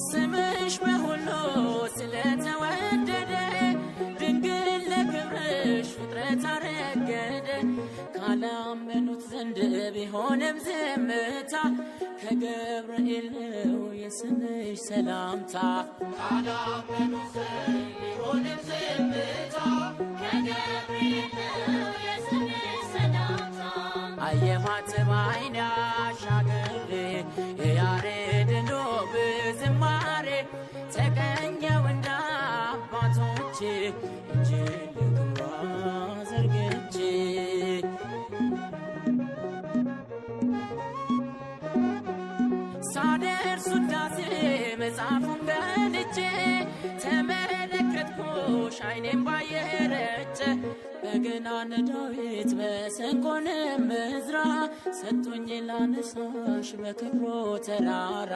ስምሽ በሁሉ ስለተወደደ ድንግል ለክብርሽ ፍጥረት አረገደ። ካላመኑት ዘንድ ቢሆንም ዝምታ ከገብርኤል ነው የስምሽ ሰላምታ። ካላመኑት ዘንድ ቢሆንም ዝምታ ከገብርኤል ነው የስምሽ ሰላምታ። አየኋት ባይኔ አሻግሬ የያሬድን ውብ ዝማሬ፣ ተቀኘው እንደ አባቶቼ እጄን ለክብሯ ዘርግቼ። ሳደርስ ውዳሴ መጽሐፉን ገልጬ ተመለከትኩሽ አይኔም ባየረጨ። በገናን ዳዊት መሰንቆንም ዕዝራ ሰጡኝ ላነሳሽ በክብሩ ተራራ።